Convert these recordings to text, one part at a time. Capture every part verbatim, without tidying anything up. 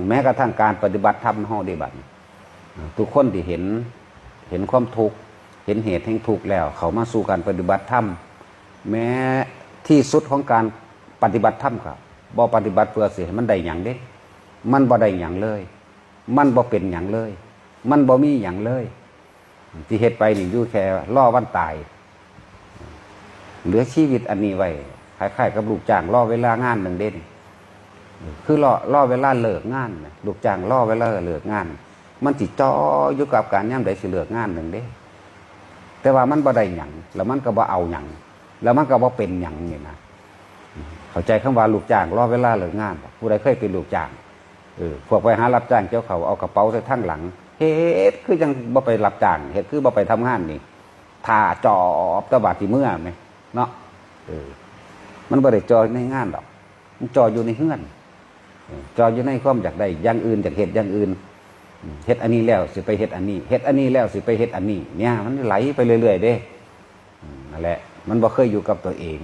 แม้กระทั่งการปฏิบัติธรรมเฮาเด้บัดนี้ ทุกคนที่เห็น เห็นความทุกข์ เห็นเหตุแห่งทุกข์แล้ว เข้ามาสู่การปฏิบัติธรรม แม้ที่สุดของการปฏิบัติธรรมก็บ่ปฏิบัติเพื่อสิให้มันได้หยังเด้ มันบ่ได้หยังเลย มันบ่เป็นหยังเลย มันบ่มีหยังเลย ที่เฮ็ดไปนี่อยู่แค่รอวันตาย เหลือชีวิตอันนี้ไว้ คล้ายๆกับลูกจ้างรอเวลางานหนึ่งเด้นี่ คือรอ รอเวลาเลิกงานน่ะ ลูกจ้างรอเวลาเลิกงาน มันสิจ่ออยู่กับการยามใดสิเลิกงานหนึ่งเด้ แต่ว่ามันบ่ได้หยัง แล้วมันก็บ่เอาหยัง แล้วมันก็บ่เป็นหยังนี่นะ เข้าใจคำว่าลูกจ้างรอเวลาเลิกงานบ่ ผู้ใดเคยเป็นลูกจ้าง เออ พวกไปหารับจ้างเกี่ยวข้าว เอากระเป๋าใส่ทางหลัง เฮ็ดคือจั่งบ่ไปรับจ้าง เฮ็ดคือบ่ไปทำงานนี่ ท่าจอบตะบาดที่เมือแหมเนาะ เออ มันบ่ได้จ่อในงานดอก มันจ่ออยู่ในเฮือน เออ จ่ออยู่ในความอยากได้อย่างอื่น อยากเฮ็ดอย่างอื่น อืม เฮ็ดอันนี้แล้วสิไปเฮ็ดอันนี้ เฮ็ดอันนี้แล้วสิไปเฮ็ดอันนี้ เนี่ย มันไหลไปเรื่อยๆเด้ อืม นั่นแหละ มันบ่เคยอยู่กับตัวเอง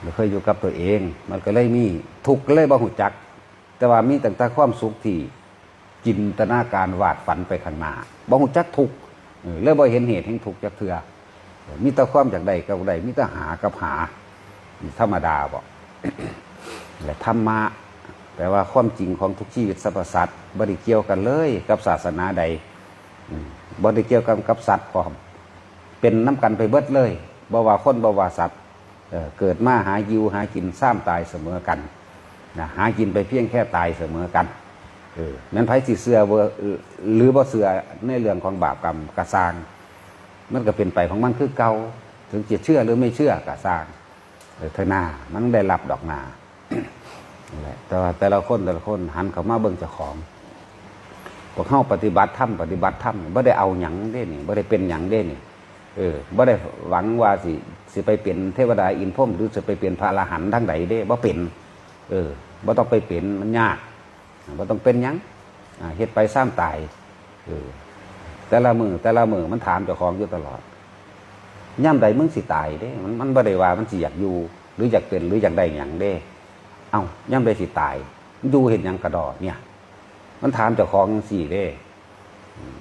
บ่เคยอยู่กับตัวเอง มันก็เลยมีทุกข์ ก็เลยบ่ฮู้จัก แต่ว่ามีตั้งแต่ความสุขที่จินตนาการวาดฝันไปข้างหน้า บ่ฮู้จักทุกข์ เออ เลยบ่เห็นเหตุแห่งทุกข์จักเทื่อ เออ มีแต่ความอยากได้กับได้ มีแต่หากับหา ธรรมดาบ่ และธรรมะ แปลว่าความจริงของทุกชีวิตสรรพสัตว์ บ่ได้เกี่ยวกันเลยกับศาสนาใด อืม บ่ได้เกี่ยวกันกับสัตว์พร้อม เป็นนำกันไปเบิดเลย บ่ว่าคนบ่ว่าสัตว์ เอ่อ เกิดมาหาอยู่หากิน ซ้ำตายเสมอกัน นะ หากินไปเพียงแค่ตายเสมอกัน เออ แม่นไผสิเชื่อบ่ หรือบ่เชื่อในเรื่องของบาปกรรมก็ซ่าง มันก็เป็นไปของมันคือเก่า ถึงจะเชื่อหรือไม่เชื่อก็ซ่าง เออ เถอะนา มันได้รับดอกนา นั่นแหละ แต่ว่าแต่ละคน แต่ละคนหันเข้ามาเบิ่งเจ้าของ พวกเฮาปฏิบัติธรรม ปฏิบัติธรรม บ่ได้เอาหยังเด้นี่ บ่ได้เป็นหยังเด้นี่ เออ บ่ได้หวังว่าสิ สิไปเป็นเทวดาอินทร์พรหม หรือสิไปเป็นพระอรหันต์ทางใดเด้ บ่เป็น เออ บ่ต้องไปเป็น มันยาก บ่ต้องเป็นหยัง อ่า เฮ็ดไปซ้ำตาย เออ แต่ละมื้อ แต่ละมื้อมันถามเจ้าของอยู่ตลอด ยามใดมึงสิตายเด้ มัน มันบ่ได้ว่ามันสิอยากอยู่ หรืออยากเป็น หรืออยากได้หยังเด้ เอ้า ยามใดสิตาย อยู่เฮ็ดหยังกะดอเนี่ย มันถามเจ้าของจั่งซี้เด้ อืม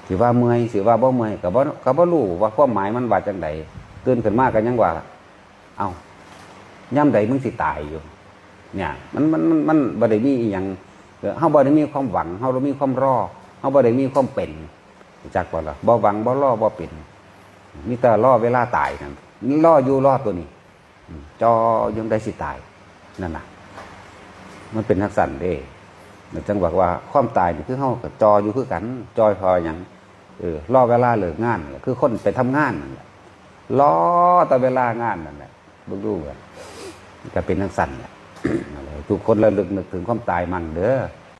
สิว่าเมื่อย สิว่าบ่เมื่อย ก็บ่ ก็บ่รู้ว่าความหมายมันว่าจั่งใด ตื่นขึ้นมาก็ยังว่า เอ้า ยามใดมึงสิตายอยู่ เนี่ย มัน มัน มัน มันบ่ได้มีอิหยัง เออ เฮาบ่ได้มีความหวัง เฮาบ่มีความรอ เฮาบ่ได้มีความเป็น รู้จักบ่ล่ะ บ่หวัง บ่รอ บ่เป็น มีแต่รอเวลาตายนั่น รออยู่ รอตัวนี้ อืม จ่ออยู่ ได้สิตาย นั่นน่ะ มันเป็นจั่งซั้นเด้ จั่งบอกว่าความตายนี่คือเฮาก็จ่ออยู่คือกัน จ่อเพราะหยัง เออ รอเวลาเลิกงาน คือคนไปทำงานนั่นแหละ รอแต่เวลางานนั่นแหละ เบิ่งดูว่า ก็เป็นจั่งซั้นแหละ ทุกคนระลึกนึกถึงความตายมั่งเด้อ